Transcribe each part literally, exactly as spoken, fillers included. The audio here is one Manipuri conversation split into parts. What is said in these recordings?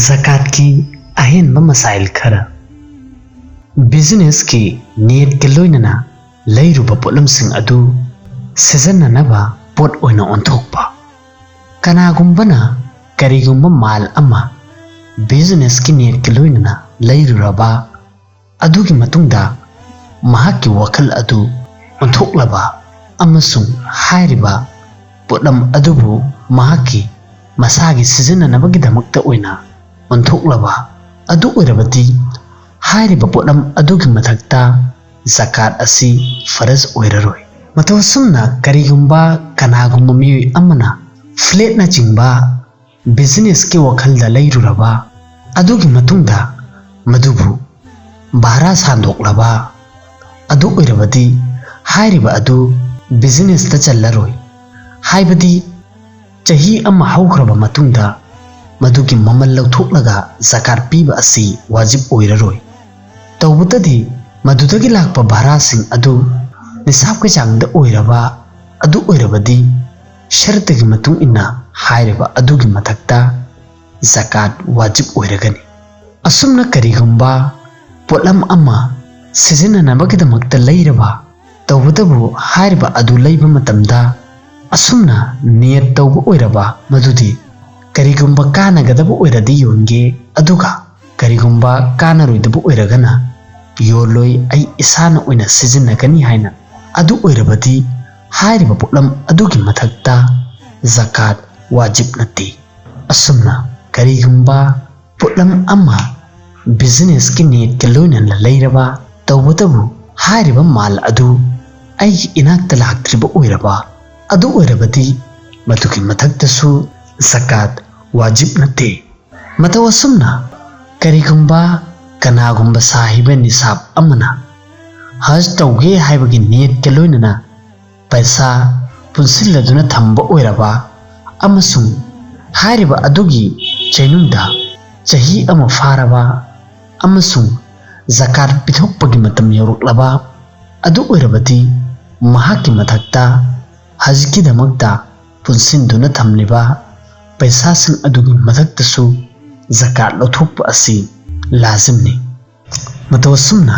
ꯖꯀꯥꯠꯀꯤ ꯑꯍꯦꯟꯕ ꯃꯁꯥꯏꯜ ꯈꯔ꯫ ꯕꯤꯖꯤꯅꯦꯁꯀꯤ ꯅꯤꯌꯠꯀ ꯂꯣꯏꯅꯅ ꯂꯩꯔꯨꯕ ꯄꯣꯠꯂꯝꯁꯤꯡ ꯑꯗꯨ ꯁꯤꯖꯤꯟꯅꯅꯕ ꯄꯣꯠ ꯑꯣꯏꯅ ꯑꯣꯟꯊꯣꯛꯄ꯫ ꯀꯅꯥꯒꯨꯝꯕꯅ ꯀꯔꯤꯒꯨꯝꯕ ꯃꯥꯜ ꯑꯃ ꯕꯤꯖꯤꯅꯦꯁꯀꯤ ꯅꯤꯌꯠꯀ ꯂꯣꯏꯅꯅ ꯂꯩꯔꯨꯔꯕ ꯑꯗꯨꯒꯤ ꯃꯇꯨꯡꯗ ꯃꯍꯥꯛꯀꯤ ꯋꯥꯈꯜ ꯑꯗꯨ ꯑꯣꯟꯊꯣꯛꯂꯕ ꯑꯃꯁꯨꯡ ꯍꯥꯏꯔꯤꯕ ꯄꯣꯠꯂꯝ ꯑꯗꯨꯕꯨ ꯃꯍꯥꯛꯀꯤ ꯃꯁꯥꯒꯤ ꯁꯤꯖꯤꯟꯅꯅꯕꯒꯤꯗꯃꯛꯇ ꯑꯣꯏꯅ ꯑꯣꯟꯊꯣꯛꯂꯕ ꯑꯗꯨ ꯑꯣꯏꯔꯕꯗꯤ, ꯍꯥꯏꯔꯤꯕ ꯄꯣꯠꯂꯝ ꯑꯗꯨꯒꯤ ꯃꯊꯛꯇ ꯖꯀꯥꯠ ꯑꯁꯤ ꯐꯔꯖ ꯑꯣꯏꯔꯔꯣꯏ꯫ ꯃꯇꯧ ꯑꯁꯨꯝꯅ ꯀꯔꯤꯒꯨꯝꯕ ꯀꯅꯥꯒꯨꯝꯕ ꯃꯤꯑꯣꯏ ꯑꯃꯅ ꯐ꯭ꯂꯦꯠꯅꯆꯤꯡꯕ ꯕꯤꯖꯤꯅꯦꯁꯀꯤ ꯋꯥꯈꯜꯗ ꯂꯩꯔꯨꯔꯕ ꯑꯗꯨꯒꯤ ꯃꯇꯨꯡꯗ ꯃꯗꯨꯕꯨ ꯚꯥꯔꯥ ꯁꯥꯟꯗꯣꯛꯂꯕ ꯑꯗꯨ ꯑꯣꯏꯔꯕꯗꯤ, ꯍꯥꯏꯔꯤꯕ ꯑꯗꯨ ꯕꯤꯖꯤꯅꯦꯁꯇ ꯆꯜꯂꯔꯣꯏ꯫ ꯍꯥꯏꯕꯗꯤ, ꯆꯍꯤ ꯑꯃ ꯍꯧꯈ꯭ꯔꯕ ꯃꯇꯨꯡꯗ ꯃꯗꯨꯒꯤ ꯃꯃꯜ ꯂꯧꯊꯣꯛꯂꯒ ꯖꯀꯥꯠ ꯄꯤꯕ ꯑꯁꯤ ꯋꯥꯖꯤꯕ ꯑꯣꯏꯔꯔꯣꯏ꯫ ꯇꯧꯕꯇꯗꯤ, ꯃꯗꯨꯗꯒꯤ ꯂꯥꯛꯄ ꯚꯥꯔꯥꯁꯤꯡ ꯑꯗꯨ ꯅꯤꯁꯥꯕꯀꯤ ꯆꯥꯡꯗ ꯑꯣꯏꯔꯕ ꯑꯗꯨ ꯑꯣꯏꯔꯕꯗꯤ, ꯁꯔꯠꯇꯒꯤ ꯃꯇꯨꯡ ꯏꯟꯅ ꯍꯥꯏꯔꯤꯕ ꯑꯗꯨꯒꯤ ꯃꯊꯛꯇ ꯖꯀꯥꯠ ꯋꯥꯖꯤꯕ ꯑꯣꯏꯔꯒꯅꯤ꯫ ꯑꯁꯨꯝꯅ ꯀꯔꯤꯒꯨꯝꯕ ꯄꯣꯠꯂꯝ ꯑꯃ ꯁꯤꯖꯤꯟꯅꯅꯕꯒꯤꯗꯃꯛꯇ ꯂꯩꯔꯕ, ꯇꯧꯕꯇꯕꯨ ꯍꯥꯏꯔꯤꯕ ꯑꯗꯨ ꯂꯩꯕ ꯃꯇꯝꯗ ꯑꯁꯨꯝꯅ ꯅꯤꯌꯠ ꯇꯧꯕ ꯑꯣꯏꯔꯕ ꯃꯗꯨꯗꯤ, ꯀꯔꯤꯒꯨꯝꯕ ꯀꯥꯟꯅꯒꯗꯕ ꯑꯣꯏꯔꯗꯤ ꯌꯣꯟꯒꯦ, ꯑꯗꯨꯒ ꯀꯔꯤꯒꯨꯝꯕ ꯀꯥꯟꯅꯔꯣꯏꯗꯕ ꯑꯣꯏꯔꯒꯅ ꯌꯣꯜꯂꯣꯏ, ꯑꯩ ꯏꯁꯥꯅ ꯑꯣꯏꯅ ꯁꯤꯖꯤꯟꯅꯒꯅꯤ ꯍꯥꯏꯅ ꯑꯗꯨ ꯑꯣꯏꯔꯕꯗꯤ, ꯍꯥꯏꯔꯤꯕ ꯄꯣꯠꯂꯝ ꯑꯗꯨꯒꯤ ꯃꯊꯛꯇ ꯖꯀꯥꯠ ꯋꯥꯖꯤꯕ ꯅꯠꯇꯦ꯫ ꯑꯁꯨꯝꯅ ꯀꯔꯤꯒꯨꯝꯕ ꯄꯣꯠꯂꯝ ꯑꯃ ꯕꯤꯖꯤꯅꯦꯁꯀꯤ ꯅꯤꯌꯠꯀ ꯂꯣꯏꯅꯅ ꯂꯩꯔꯕ, ꯇꯧꯕꯇꯕꯨ ꯍꯥꯏꯔꯤꯕ ꯃꯥꯜ ꯑꯗꯨ ꯑꯩꯒꯤ ꯏꯅꯥꯛꯇ ꯂꯥꯛꯇ꯭ꯔꯤꯕ ꯑꯣꯏꯔꯕ, ꯑꯗꯨ ꯑꯣꯏꯔꯕꯗꯤ ꯃꯗꯨꯒꯤ ꯃꯊꯛꯇꯁꯨ ꯖꯀꯥꯠ ꯋꯥꯖꯤꯕ ꯅꯠꯇꯦ꯫ ꯃꯇꯧ ꯑꯁꯨꯝꯅ ꯀꯔꯤꯒꯨꯝꯕ ꯀꯅꯥꯒꯨꯝꯕ ꯁꯥꯍꯤꯕ ꯅꯤꯁꯥꯕ ꯑꯃꯅ ꯍꯖ ꯇꯧꯒꯦ ꯍꯥꯏꯕꯒꯤ ꯅꯤꯌꯠꯀ ꯂꯣꯏꯅꯅ ꯄꯩꯁꯥ ꯄꯨꯟꯁꯤꯜꯂꯗꯨꯅ ꯊꯝꯕ ꯑꯣꯏꯔꯕ ꯑꯃꯁꯨꯡ ꯍꯥꯏꯔꯤꯕ ꯑꯗꯨꯒꯤ ꯆꯩꯅꯨꯡꯗ ꯆꯍꯤ ꯑꯃ ꯐꯥꯔꯕ ꯑꯃꯁꯨꯡ ꯖꯀꯥꯠ ꯄꯤꯊꯣꯛꯄꯒꯤ ꯃꯇꯝ ꯌꯧꯔꯛꯂꯕ ꯑꯗꯨ ꯑꯣꯏꯔꯕꯗꯤ, ꯃꯍꯥꯛꯀꯤ ꯃꯊꯛꯇ ꯍꯖꯀꯤꯗꯃꯛꯇ ꯄꯨꯟꯁꯤꯟꯗꯨꯅ ꯊꯝꯂꯤꯕ ꯄꯩꯁꯥꯁꯤꯡ ꯑꯗꯨꯒꯤ ꯃꯊꯛꯇꯁꯨ ꯖꯀꯥꯠ ꯂꯧꯊꯣꯛꯄ ꯑꯁꯤ ꯂꯥꯖꯤꯝꯅꯤ꯫ ꯃꯇꯧ ꯑꯁꯨꯝꯅ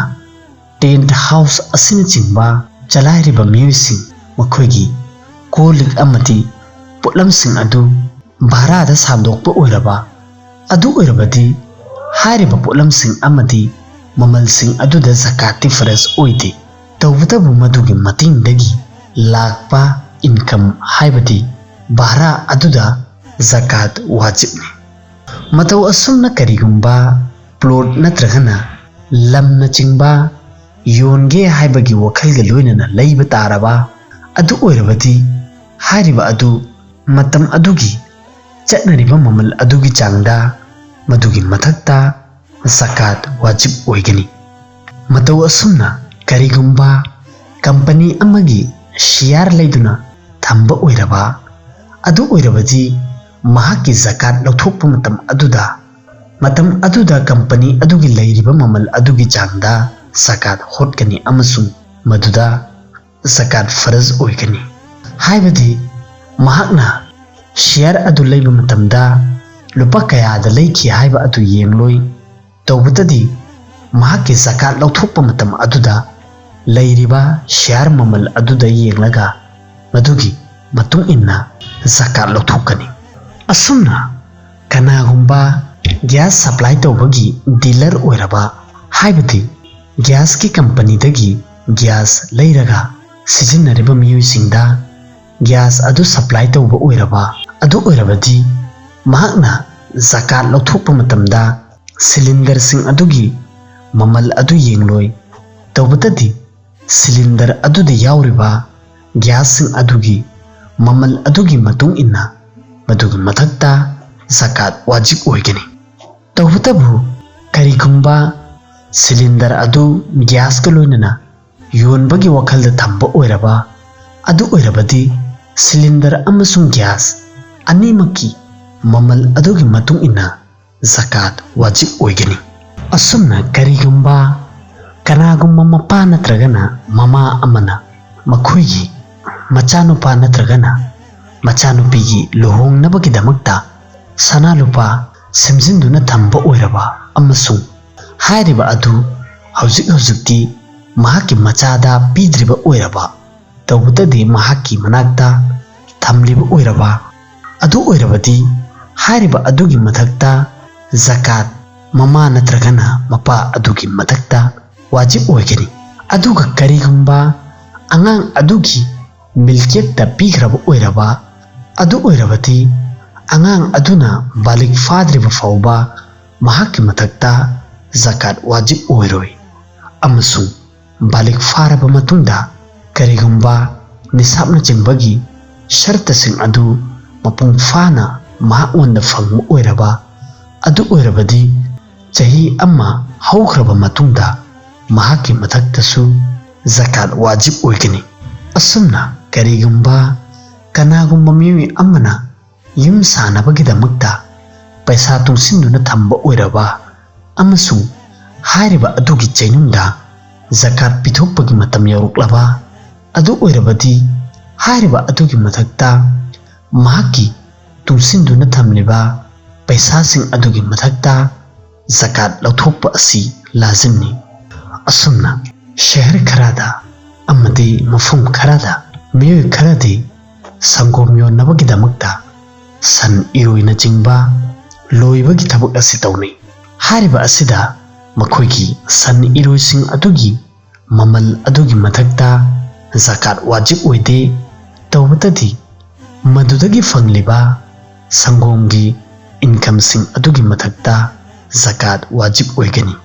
tent house ꯑꯁꯤꯅꯆꯤꯡꯕ ꯆꯂꯥꯏꯔꯤꯕ ꯃꯤꯑꯣꯏꯁꯤꯡ, ꯃꯈꯣꯏꯒꯤ ꯀꯣꯜ ꯂꯤꯛ ꯑꯃꯗꯤ ꯄꯣꯠꯂꯝꯁꯤꯡ ꯑꯗꯨ ꯚꯥꯔꯥꯗ ꯁꯥꯟꯗꯣꯛꯄ ꯑꯣꯏꯔꯕ, ꯑꯗꯨ ꯑꯣꯏꯔꯕꯗꯤ ꯍꯥꯏꯔꯤꯕ ꯄꯣꯠꯂꯝꯁꯤꯡ ꯑꯃꯗꯤ ꯃꯃꯜꯁꯤꯡ ꯑꯗꯨꯗ ꯖꯀꯥꯠꯇꯤ ꯐꯔꯖ ꯑꯣꯏꯗꯦ꯫ ꯇꯧꯕꯇꯕꯨ ꯃꯗꯨꯒꯤ ꯃꯇꯦꯡꯗꯒꯤ ꯂꯥꯛꯄ income, ꯍꯥꯏꯕꯗꯤ ꯚꯥꯔꯥ ꯑꯗꯨꯗ ꯖꯀꯥꯠ ꯋꯥꯖꯤꯕꯅꯤ꯫ ꯃꯇꯧ ꯑꯁꯨꯝꯅ ꯀꯔꯤꯒꯨꯝꯕ plot ꯅꯠꯇ꯭ꯔꯒꯅ ꯂꯝꯅꯆꯤꯡꯕ ꯌꯣꯟꯒꯦ ꯍꯥꯏꯕꯒꯤ ꯋꯥꯈꯜꯒ ꯂꯣꯏꯅꯅ ꯂꯩꯕ ꯇꯥꯔꯕ, ꯑꯗꯨ ꯑꯣꯏꯔꯕꯗꯤ ꯍꯥꯏꯔꯤꯕ ꯑꯗꯨ ꯃꯇꯝ ꯑꯗꯨꯒꯤ ꯆꯠꯅꯔꯤꯕ ꯃꯃꯜ ꯑꯗꯨꯒꯤ ꯆꯥꯡꯗ, ꯃꯗꯨꯒꯤ ꯃꯊꯛꯇ ꯖꯀꯥꯠ ꯋꯥꯖꯤꯕ ꯑꯣꯏꯒꯅꯤ꯫ ꯃꯇꯧ ꯑꯁꯨꯝꯅ ꯀꯔꯤꯒꯨꯝꯕ company ꯑꯃꯒꯤ share ꯂꯩꯗꯨꯅ ꯊꯝꯕ ꯑꯣꯏꯔꯕ, ꯑꯗꯨ ꯑꯣꯏꯔꯕꯗꯤ ꯃꯍꯥꯛꯀꯤ ꯖꯀꯥꯠ ꯂꯧꯊꯣꯛꯄ ꯃꯇꯝ ꯑꯗꯨꯗ, ꯃꯇꯝ ꯑꯗꯨꯗ company ꯑꯗꯨꯒꯤ ꯂꯩꯔꯤꯕ ꯃꯃꯜ ꯑꯗꯨꯒꯤ ꯆꯥꯡꯗ ꯖꯀꯥꯠ ꯍꯣꯠꯀꯅꯤ ꯑꯃꯁꯨꯡ ꯃꯗꯨꯗ ꯖꯀꯥꯠ ꯐꯔꯖ ꯑꯣꯏꯒꯅꯤ꯫ ꯍꯥꯏꯕꯗꯤ ꯃꯍꯥꯛꯅ share ꯑꯗꯨ ꯂꯩꯕ ꯃꯇꯝꯗ ꯂꯨꯄꯥ ꯀꯌꯥꯗ ꯂꯩꯈꯤ ꯍꯥꯏꯕ ꯑꯗꯨ ꯌꯦꯡꯂꯣꯏ꯫ ꯇꯧꯕꯇꯗꯤ ꯃꯍꯥꯛꯀꯤ ꯖꯀꯥꯠ ꯂꯧꯊꯣꯛꯄ ꯃꯇꯝ ꯑꯗꯨꯗ ꯂꯩꯔꯤꯕ share ꯃꯃꯜ ꯑꯗꯨꯗ ꯌꯦꯡꯂꯒ ꯃꯗꯨꯒꯤ ꯃꯇꯨꯡ ꯏꯟꯅ ꯖꯀꯥꯠ ꯂꯧꯊꯣꯛꯀꯅꯤ꯫ ꯑꯁꯨꯝꯅ ꯀꯅꯥꯒꯨꯝꯕ gas supply ꯇꯧꯕꯒꯤ dealer ꯑꯣꯏꯔꯕ, ꯍꯥꯏꯕꯗꯤ gasꯀꯤ companyꯗꯒꯤ gas ꯂꯩꯔꯒ ꯁꯤꯖꯤꯟꯅꯔꯤꯕ ꯃꯤꯑꯣꯏꯁꯤꯡꯗ gas ꯑꯗꯨ supply ꯇꯧꯕ ꯑꯣꯏꯔꯕ, ꯑꯗꯨ ꯑꯣꯏꯔꯕꯗꯤ ꯃꯍꯥꯛꯅ ꯖꯀꯥꯠ ꯂꯧꯊꯣꯛꯄ ꯃꯇꯝꯗ cylinderꯁꯤꯡ ꯑꯗꯨꯒꯤ ꯃꯃꯜ ꯑꯗꯨ ꯌꯦꯡꯂꯣꯏ꯫ ꯇꯧꯕꯇꯗꯤ cylinder ꯑꯗꯨꯗ ꯌꯥꯎꯔꯤꯕ gasꯁꯤꯡ ꯑꯗꯨꯒꯤ ꯃꯃꯜ ꯑꯗꯨꯒꯤ ꯃꯇꯨꯡ ꯏꯟꯅ ꯃꯗꯨꯒꯤ ꯃꯊꯛꯇ ꯖꯀꯥꯠ ꯋꯥꯖꯤꯕ ꯑꯣꯏꯒꯅꯤ꯫ ꯇꯧꯕꯇꯕꯨ ꯀꯔꯤꯒꯨꯝꯕ cylinder ꯑꯗꯨ gasꯀ ꯂꯣꯏꯅꯅ ꯌꯣꯟꯕꯒꯤ ꯋꯥꯈꯜꯗ ꯊꯝꯕ ꯑꯣꯏꯔꯕ, ꯑꯗꯨ ꯑꯣꯏꯔꯕꯗꯤ cylinder ꯑꯃꯁꯨꯡ gas ꯑꯅꯤꯃꯛꯀꯤ ꯃꯃꯜ ꯑꯗꯨꯒꯤ ꯃꯇꯨꯡ ꯏꯟꯅ ꯖꯀꯥꯠ ꯋꯥꯖꯤꯕ ꯑꯣꯏꯒꯅꯤ꯫ ꯑꯁꯨꯝꯅ ꯀꯔꯤꯒꯨꯝꯕ ꯀꯅꯥꯒꯨꯝꯕ ꯃꯄꯥ ꯅꯠꯇ꯭ꯔꯒꯅ ꯃꯃꯥ ꯑꯃꯅ ꯃꯈꯣꯏꯒꯤ ꯃꯆꯥꯅꯨꯄꯥ ꯅꯠꯇ꯭ꯔꯒꯅ ꯃꯆꯥꯅꯨꯄꯤꯒꯤ ꯂꯨꯍꯣꯡꯅꯕꯒꯤꯗꯃꯛꯇ ꯁꯅꯥ ꯂꯨꯄꯥ ꯁꯦꯝꯖꯤꯟꯗꯨꯅ ꯊꯝꯕ ꯑꯣꯏꯔꯕ ꯑꯃꯁꯨꯡ ꯍꯥꯏꯔꯤꯕ ꯑꯗꯨ ꯍꯧꯖꯤꯛ ꯍꯧꯖꯤꯛꯇꯤ ꯃꯍꯥꯛꯀꯤ ꯃꯆꯥꯗ ꯄꯤꯗ꯭ꯔꯤꯕ ꯑꯣꯏꯔꯕ, ꯇꯧꯕꯇꯗꯤ ꯃꯍꯥꯛꯀꯤ ꯃꯅꯥꯛꯇ ꯊꯝꯂꯤꯕ ꯑꯣꯏꯔꯕ, ꯑꯗꯨ ꯑꯣꯏꯔꯕꯗꯤ ꯍꯥꯏꯔꯤꯕ ꯑꯗꯨꯒꯤ ꯃꯊꯛꯇ ꯖꯀꯥꯠ ꯃꯃꯥ ꯅꯠꯇ꯭ꯔꯒꯅ ꯃꯄꯥ ꯑꯗꯨꯒꯤ ꯃꯊꯛꯇ ꯋꯥꯖꯤꯕ ꯑꯣꯏꯒꯅꯤ꯫ ꯑꯗꯨꯒ ꯀꯔꯤꯒꯨꯝꯕ ꯑꯉꯥꯡ ꯑꯗꯨꯒꯤ ꯃꯤꯜꯀꯤꯌꯠꯇ ꯄꯤꯈ꯭ꯔꯕ ꯑꯣꯏꯔꯕ, ꯑꯗꯨ ꯑꯣꯏꯔꯕꯗꯤ ꯑꯉꯥꯡ ꯑꯗꯨꯅ ꯕꯥꯂꯤꯒ ꯐꯥꯗ꯭ꯔꯤꯕ ꯐꯥꯎꯕ ꯃꯍꯥꯛꯀꯤ ꯃꯊꯛꯇ ꯖꯀꯥꯠ ꯋꯥꯖꯤꯕ ꯑꯣꯏꯔꯣꯏ꯫ ꯑꯃꯁꯨꯡ ꯕꯥꯂꯤꯒ ꯐꯥꯔꯕ ꯃꯇꯨꯡꯗ ꯀꯔꯤꯒꯨꯝꯕ ꯅꯤꯁꯥꯞꯅꯆꯤꯡꯕꯒꯤ ꯁꯔꯇꯁꯤꯡ ꯑꯗꯨ ꯃꯄꯨꯡ ꯐꯥꯅ ꯃꯍꯥꯛꯉꯣꯟꯗ ꯐꯪꯕ ꯑꯣꯏꯔꯕ, ꯑꯗꯨ ꯑꯣꯏꯔꯕꯗꯤ ꯆꯍꯤ ꯑꯃ ꯍꯧꯈ꯭ꯔꯕ ꯃꯇꯨꯡꯗ ꯃꯍꯥꯛꯀꯤ ꯃꯊꯛꯇꯁꯨ ꯖꯀꯥꯠ ꯋꯥꯖꯤꯕ ꯑꯣꯏꯒꯅꯤ꯫ ꯑꯁꯨꯝꯅ ꯀꯔꯤꯒꯨꯝꯕ ꯀꯅꯥꯒꯨꯝꯕ ꯃꯤꯑꯣꯏ ꯑꯃꯅ ꯌꯨꯝ ꯁꯥꯅꯕꯒꯤꯗꯃꯛꯇ ꯄꯩꯁꯥ ꯇꯨꯡꯁꯤꯟꯗꯨꯅ ꯊꯝꯕ ꯑꯣꯏꯔꯕ ꯑꯃꯁꯨꯡ ꯍꯥꯏꯔꯤꯕ ꯑꯗꯨꯒꯤ ꯆꯩꯅꯨꯡꯗ ꯖꯀꯥꯠ ꯄꯤꯊꯣꯛꯄꯒꯤ ꯃꯇꯝ ꯌꯧꯔꯛꯂꯕ, ꯑꯗꯨ ꯑꯣꯏꯔꯕꯗꯤ ꯍꯥꯏꯔꯤꯕ ꯑꯗꯨꯒꯤ ꯃꯊꯛꯇ ꯃꯍꯥꯛꯀꯤ ꯇꯨꯡꯁꯤꯟꯗꯨꯅ ꯊꯝꯂꯤꯕ ꯄꯩꯁꯥꯁꯤꯡ ꯑꯗꯨꯒꯤ ꯃꯊꯛꯇ ꯖꯀꯥꯠ ꯂꯧꯊꯣꯛꯄ ꯑꯁꯤ ꯂꯥꯖꯤꯝꯅꯤ꯫ ꯑꯁꯨꯝꯅ ꯁꯍꯔ ꯈꯔꯗ ꯑꯃꯗꯤ ꯃꯐꯝ ꯈꯔꯗ ꯃꯤꯑꯣꯏ ꯈꯔꯗꯤ ꯁꯪꯒꯣꯝ ꯌꯣꯟꯅꯕꯒꯤꯗꯃꯛꯇ ꯁꯟ, ꯏꯔꯣꯏꯅꯆꯤꯡꯕ ꯂꯣꯏꯕꯒꯤ ꯊꯕꯛ ꯑꯁꯤ ꯇꯧꯅꯩ꯫ ꯍꯥꯏꯔꯤꯕ ꯑꯁꯤꯗ ꯃꯈꯣꯏꯒꯤ ꯁꯟ, ꯏꯔꯣꯏꯁꯤꯡ ꯑꯗꯨꯒꯤ ꯃꯃꯜ ꯑꯗꯨꯒꯤ ꯃꯊꯛꯇ ꯖꯀꯥꯠ ꯋꯥꯖꯤꯕ ꯑꯣꯏꯗꯦ꯫ ꯇꯧꯕꯇꯗꯤ ꯃꯗꯨꯗꯒꯤ ꯐꯪꯂꯤꯕ ꯁꯪꯒꯣꯝꯒꯤ ꯏꯟꯀꯝꯁꯤꯡ ꯑꯗꯨꯒꯤ ꯃꯊꯛꯇ ꯖꯀꯥꯠ ꯋꯥꯖꯤꯕ ꯑꯣꯏꯒꯅꯤ꯫